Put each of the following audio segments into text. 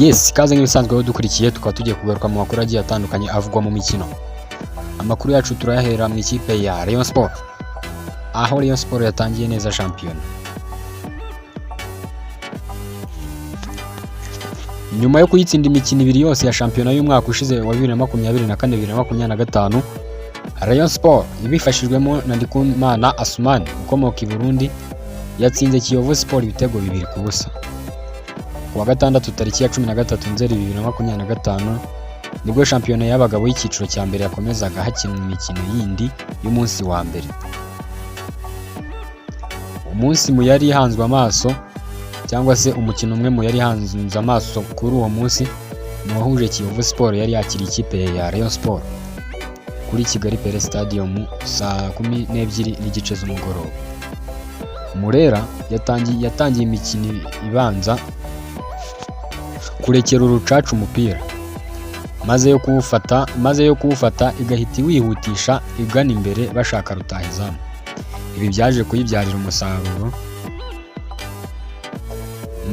Yes, ikaze nk'ibisanzwe aho dukurikiye, tukaba tugiye kugaruka mu makuru agiye atandukanye avugwa mu mikino. Amakuru yacu turayahera mu ikipe ya Rayon Sport, aho Rayon Sport yatangiye neza shampiyona. Nyuma yo kuyitsinda imikino ibiri yose ya shampiyona y'umwaka ushize wa 2024 2025, Rayon Sport ibifashijwemo na Ndikumana Asumani ukomoka i Burundi yatsinze Kiyovu Sport ibitego 2-0. Ku wa gatandatu tariki ya 13 Nzeri 2025 nibwo shampiyona y'abagabo y'icyiciro cya mbere yakomezaga hakinwa imikino yindi y'umunsi wa mbere. Umunsi mu yari ihanzwe amaso cyangwa se umukino umwe mu yari ihanze amaso kuri uwo munsi ni uwahuje Kiyovu Sport yari yakiriye ikipe ya Rayon Sport kuri Kigali Pele Stadium saa 12:30 z'umugoroba. Murera yatangiye imikino ibanza kurekera urucaca umupira maze yo kuwufata igahita iwihutisha igana imbere bashaka rutahizamu. Ibi byaje kuyibyarira umusaruro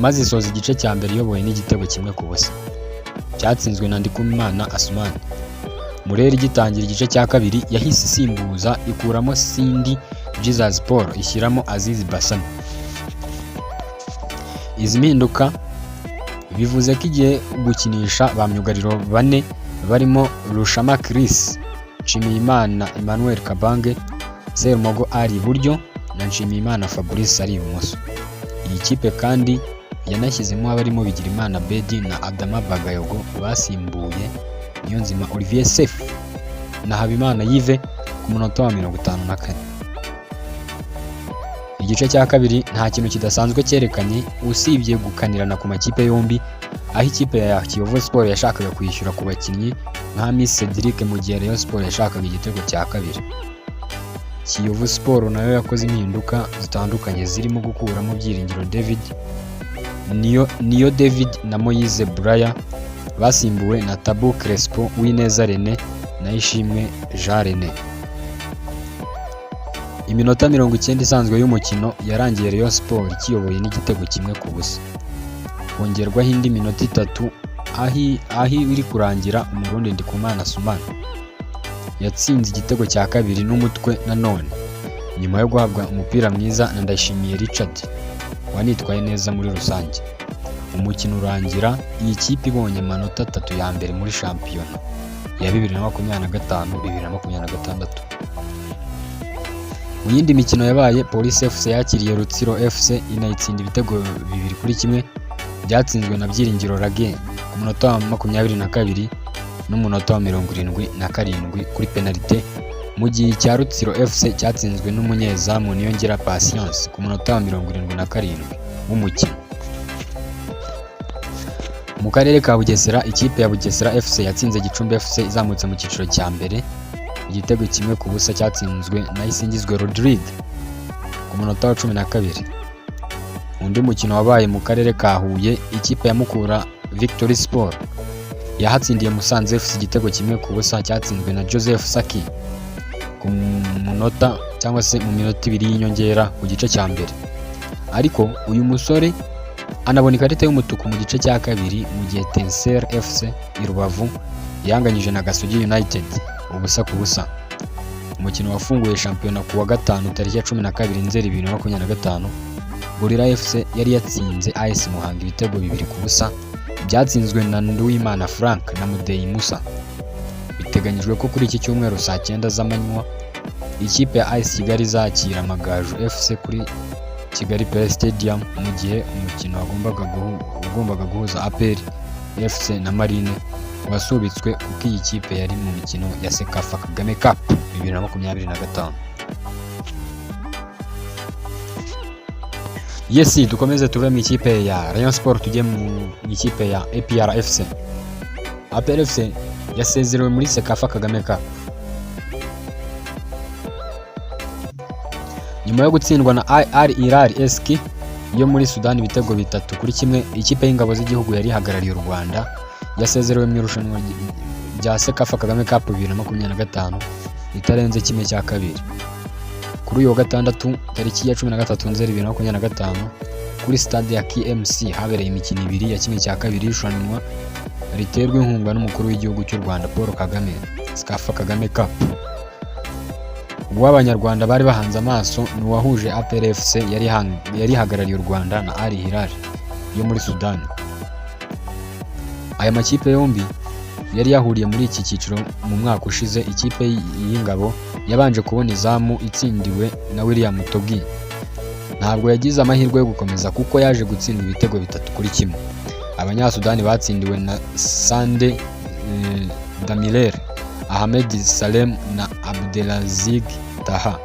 maze isoza igice cya mbere iyobowe n'igitego 1-0 cyatsinzwe na Ndikumana Asumani. Murera igitangira igice cya kabiri yahise isimbuza ikuramo Sindi Jesus Paul ishyiramo Aziz Basane. Izi mpinduka bivuze ko igiye gukinisha ba myugariro bane barimo Rushama Chris, Nshimiyimana Emmanuel Kabange, Serumogo ari iburyo na Nshimiyimana Fabrice ari ibumoso. Iyi kipe kandi yanashyizemo abarimo Bigirimana Bedi na Adama Bagayogo basimbuye Niyonzima Olivier Sefu na Habimana Yves ku munota wa 54. Igice cya kabiri nta kintu kidasanzwe cyerekanye usibye gukanirana ku makipe yombi, aho ikipe ya Kiyovu Sport yashakaga kwishyura ku bakinnyi nka Miss Cedric mu gihe Rayon Sport yashakaga igitego cya kabiri. Kiyovu Sport nayo yakoze impinduka zitandukanye zirimo gukuramo Byiringiro David, Niyo David na Moise Braya basimbuwe na Tabu Crespo, Uwineza René na Ishimwe Jean René. Iminota 90 isanzwe y'umukino yarangiye Rayon Sport ikiyoboye n'igitego 1-0. Hongerwaho indi minota 3 aho iri kurangira Umurundi Ndikumana Sumani yatsinze igitego cya kabiri n'umutwe nanone nyuma yo guhabwa umupira mwiza na Ndayishimiye Richard wanitwaye neza muri rusange. Umukino urangira iyi kipe ibonye amanota 3 ya mbere muri shampiyona ya 2025 2026. Mu yindi mikino yabaye, Police FC yakiriye Rutsiro FC inayitsinda ibitego 2-1 byatsinzwe na Byiringiro Lague ku munota wa 22 n'umunota wa 77 kuri penalite, mu gihe icya Rutsiro FC cyatsinzwe n'umunyezamu Niyongira Patience ku munota wa 77 w'umukino. Mu karere ka Bugesera, ikipe ya Bugesera FC yatsinze Gicumbi FC izamutse mu cyiciro cya mbere igitego 1-0 cyatsinzwe na Isingizwe Rodrigue ku munota wa 12. Undi mukino wabaye mu karere ka Huye, ikipe ya Mukura Victory Sport yahatsindiye Musanze FC igitego 1-0 cyatsinzwe na Joseph Saki ku munota cyangwa se mu minota 2 y'inyongera ku gice cya mbere. Ariko uyu musore anabona ikarita y'umutuku mu gice cya kabiri, mu gihe Etincelle FC i Rubavu yanganyije na Gasogi United 0-0. Umukino wafunguye shampiyona ku wa gatanu tariki ya 12 Nzeri 2025, Gorilla FC yari yatsinze AS Muhanga ibitego 2-0 byatsinzwe na Nduwimana Frank na Mudeyi Musa. Biteganyijwe ko kuri iki cyumweru saa 9 z'amanywa ikipe ya AS Kigali izakira Amagaju FC kuri Kigali Pele Stadium, mu gihe umukino wagombaga guhuza APR FC na Marine wasubitswe kuko iyi kipe yari mu mikino ya CECAFA Kagame Cup 2025. Yes, dukomeze tuve mu ikipe ya Rayon Sport tujye mu ikipe ya APR FC. APR FC yasezerewe muri CECAFA Kagame Cup nyuma yo gutsindwa na Al Hilal SK yo muri Sudani ibitego 3-1. Ikipe y'ingabo z'igihugu yari ihagarariye u Rwanda yasezerewe mu irushanwa rya CECAFA Kagame Cup 2025 itarenze 1/2. Kuri uyu wa gatandatu tariki ya 13 Nzeri 2025 Kuri stade ya KMC habereye imikino ibiri ya 1/2 y'irushanwa riterwa inkunga n'umukuru w'igihugu cy'u Rwanda Paul Kagame, CECAFA Kagame Cup. Uw'Abanyarwanda bari bahanze amaso ni uwahuje APR FC yari ihagarariye u Rwanda na Al Hilal yo muri Sudani. Aya makipe yombi yari yahuriye muri iki cyiciro mu mwaka ushize. Ikipe y'ingabo yabanje kubona izamu itsindiwe na William Togi. Ntabwo yagize amahirwe yo gukomeza kuko yaje gutsindwa ibitego 3-1. Abanyasudani batsindiwe na Sande Damirer, Ahmed Salem na Abdelazig Taha,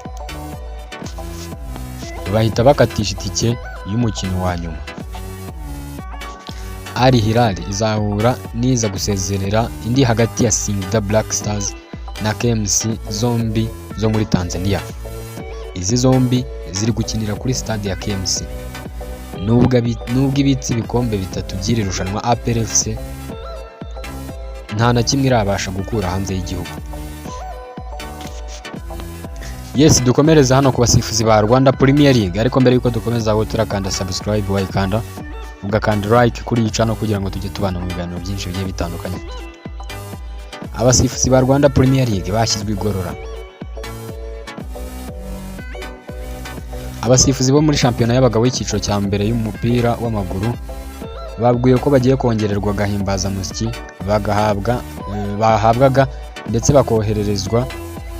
bahita bakatisha itike y'umukino wa nyuma. Al Hilal izahura n'iza gusezerera indi hagati ya Singida Black Stars na KMC, zombi zo muri Tanzania. Izi zombi ziri gukinira kuri stade ya KMC. Nubwo ibitse ibikombe bitatu by'iri rushanwa, APR FC nta na kimwe irabasha gukura hanze y'igihugu. Yes, dukomereza hano ku basifuzi ba Rwanda Premier League, ariko mbere yuko dukomeza aho turakanda subscribe, wayikanda ugakanda like kuri iyi channel kugira ngo tujye tubana mu biganiro byinshi bigiye bitandukanye. Abasifuzi ba Rwanda Premier League bashyizwe igorora. Abasifuzi bo muri shampiyona y'abagabo y'icyiciro cya mbere y'umupira w'amaguru babwiwe ko bagiye kongererwa agahimbazamusyi bagahabwa bahabwaga, ndetse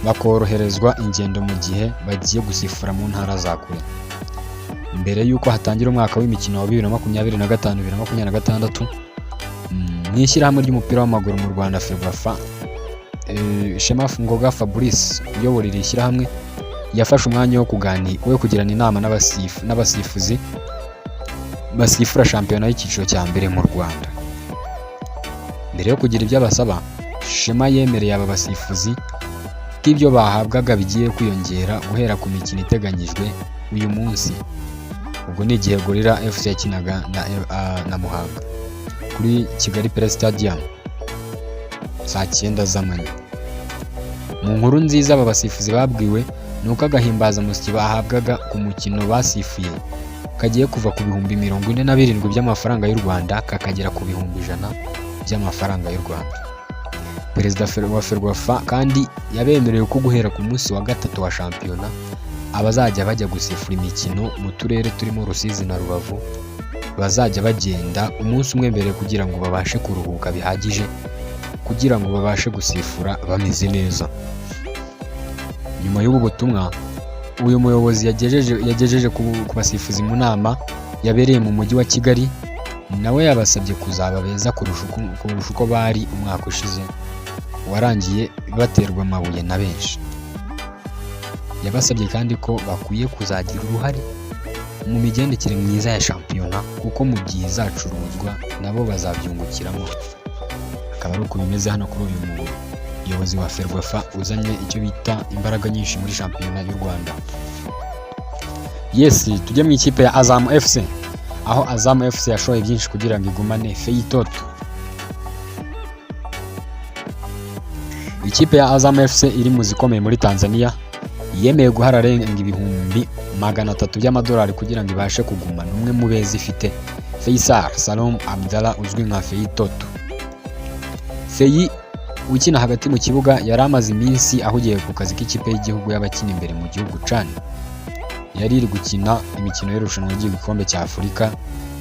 bakoroherezwa ingendo mu gihe bagiye gusifura mu ntara za kure. Mbere y'uko hatangira umwaka w'imikino wa 2025 2026, mu ishyirahamwe ry'umupira w'amaguru mu Rwanda FERWAFA, Shema Ngoga Fabrice uyobora iri shyirahamwe yafashe umwanya wo kuganira, wo kugirana inama n'abasifuzi basifura shampiyona y'icyiciro cya mbere mu Rwanda. Mbere yo kugira ibyo abasaba, Shema yemereye aba basifuzi ko ibyo bahabwaga bigiye kwiyongera guhera ku mikino iteganyijwe uyu munsi. Ubwo ni igihe Gorilla FC yakinaga na Muhanga kuri Kigali Pele Stadium saa 9 z'amanywa. Mu nkuru nziza aba basifuzi babwiwe ni uko agahimbazamusyi bahabwaga ku mukino basifuye kagiye kuva ku 47,000 by'amafaranga y'u Rwanda kakagera ku 100,000 by'amafaranga y'u Rwanda. Perezida wa FERWAFA kandi yabemereye ko guhera ku munsi wa gatatu wa shampiyona abazajya bajya gusifura imikino mu turere turimo Rusizi na Rubavu bazajya bagenda umunsi umwe mbere kugira ngo babashe kuruhuka bihagije kugira ngo babashe gusifura bameze neza. Nyuma y'ubu butumwa uyu muyobozi yagejeje ku basifuzi mu nama yabereye mu mujyi wa Kigali, nawe yabasabye kuzaba beza kurusha uko bari umwaka ushize warangiye baterwa amabuye na benshi. Yabasabye kandi ko bakwiye kuzagira uruhare mu migendekere myiza ya shampiyona kuko mu gihe izacuruzwa nabo bazabyungukiramo. Akaba ari uko bimeze hano kuri uyu muyobozi wa FERWAFA uzanye icyo bita imbaraga nyinshi muri shampiyona y'u Rwanda. Yes, tujye mu ikipe ya Azam FC, aho Azam FC yashoye byinshi kugira ngo igumane Feitoto. Ikipe ya Azam FC iri mu zikomeye muri Tanzania yemeye guhara arenga 300,000 by'amadolari kugira ngo ibashe kugumana umwe mu beza ifite, Faisal Salum Abdallah uzwi nka Feitoto. Feyi ukina hagati mu kibuga yari amaze iminsi ahugiye ku kazi k'ikipe y'igihugu y'abakina imbere mu gihugu CHAN. Yari iri gukina imikino y'irushanwa ry'igikombe cya Afurika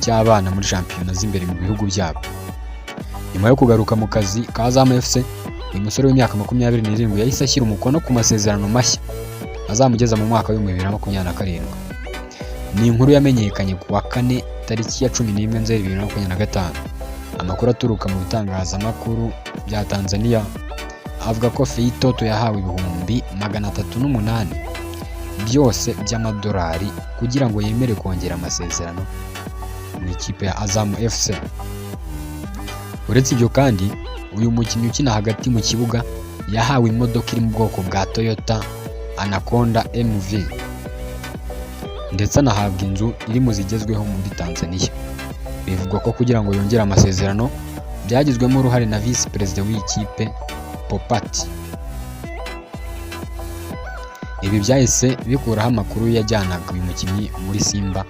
cy'abana muri shampiyona z'imbere mu bihugu byabo. Nyuma yo kugaruka mu kazi ka Azam FC, uyu musore w'imyaka 27 yahise ashyira umukono ku masezerano mashya azamugeza mu mwaka wa 2027. Ni inkuru yamenyekanye ku wa kane tariki ya 11 Nzeri 2025. Amakuru aturuka mu bitangazamakuru bya Tanzania avuga ko Feitoto yahawe 308,000 byose by'amadolari kugira ngo yemere kongera amasezerano mu ikipe ya Azam FC. Uretse ibyo kandi, uyu mukinnyi ukina hagati mu kibuga yahawe imodoka iri mu bwoko bwa Toyota Anaconda MV ndetse anahabwa inzu iri mu zigezweho muri Tanzania. Bivugwa ko kugira ngo yongere amasezerano byagizwemo uruhare na visi perezida w'iyi kipe Popati. Ibi byahise bikuraho amakuru yajyanaga uyu mukinnyi muri Simba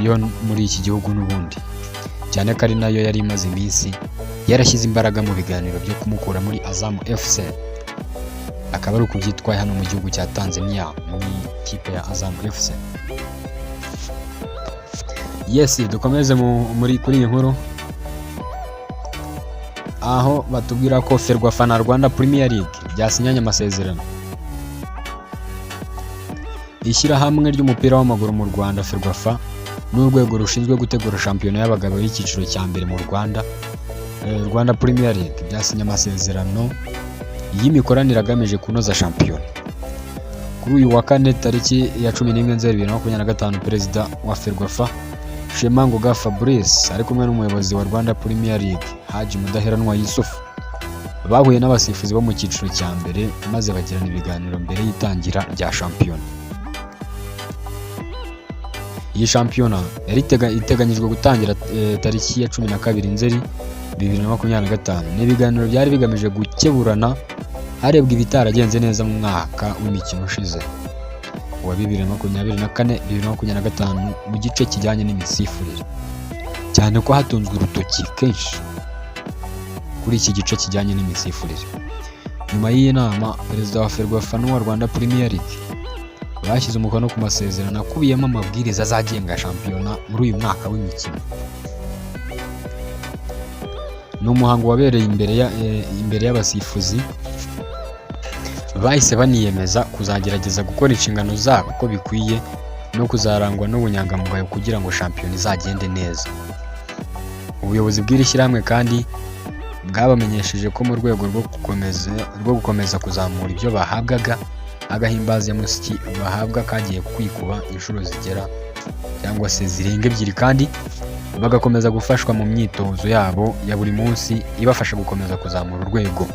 yo muri iki gihugu n'ubundi, cyane ko ari nayo yari imaze iminsi yarashyize imbaraga mu biganiro byo kumukura muri Azam FC, akaba ari uku byitwaye hano mu gihugu cya Tanzania mu ikipe ya Azam FC. Yes, dukomeze muri kuri iyi nkuru aho batubwira ko Ferwafa na Rwanda Premier League byasinyanye amasezerano. Ishyirahamwe ry'umupira w'amaguru mu Rwanda, Ferwafa, n'urwego rushinzwe gutegura shampiyona y'abagabo y'icyiciro cya mbere mu Rwanda, Rwanda Premier League, byasinye amasezerano y'imikoranire agamije kunoza shampiyona. Kuri uyu wa kane tariki ya 11 Nzeri 2025, Perezida wa Ferwafa, Shema Ngoga Fabrice, ari kumwe n'umuyobozi wa Rwanda Premier League, Haji Mudaheranwa Yusuf, bahuye n'abasifuzi bo mu cyiciro cya mbere maze bagirana ibiganiro mbere y'itangira rya shampiyona. Iyi shampiyona yari iteganyijwe gutangira tariki ya 12 Nzeri 2025. Ni ibiganiro byari bigamije gukeburana harebwa ibitaragenze neza mu mwaka w'imikino ushize wa 2024 2025 mu gice kijyanye n'imisifurire, cyane ko hatunzwe urutoki kenshi kuri iki gice kijyanye n'imisifurire. Nyuma y'iyi nama, Perezida wa Ferwafa n'uwa Rwanda Premier League bashyize umukono ku masezerano akubiyemo amabwiriza azagenga shampiyona muri uyu mwaka w'imikino. Ni umuhango wabereye imbere y'abasifuzi, bahise baniyemeza kuzagerageza gukora inshingano zabo uko bikwiye no kuzarangwa n'ubunyangamugayo kugira ngo shampiyona izagende neza. Ubuyobozi bw'iri shyirahamwe kandi bwabamenyesheje ko mu rwego rwo gukomeza kuzamura ibyo bahabwaga, agahimbazamusyi bahabwa kagiye kwikuba inshuro zigera cyangwa se zirenga ebyiri, kandi bagakomeza gufashwa mu myitozo yabo ya buri munsi ibafasha gukomeza kuzamura urwego.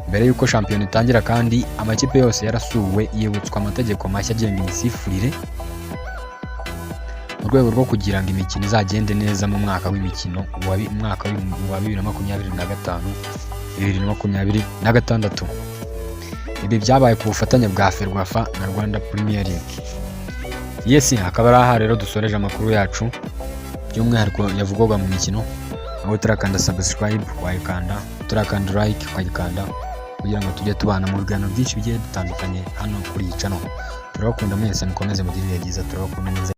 Mbere y'uko shampiyona itangira kandi, amakipe yose yarasuwe yibutswa amategeko mashya agenga imisifurire mu rwego rwo kugira ngo imikino izagende neza mu mwaka w'imikino wa 2025 2026. Ibi byabaye ku bufatanye bwa Ferwafa na Rwanda Premier League. Yes, akaba ari aha rero dusoreje amakuru yacu by'umwihariko yavugwaga mu mikino. Aho turakanda subscribe wayikanda, turakanda like ukayikanda, kugira ngo tujye tubana mu biganiro byinshi bigiye bitandukanye hano kuri iyi channel. Turabakunda mwese, mukomeze mugire ibihe byiza, turabakunda neza.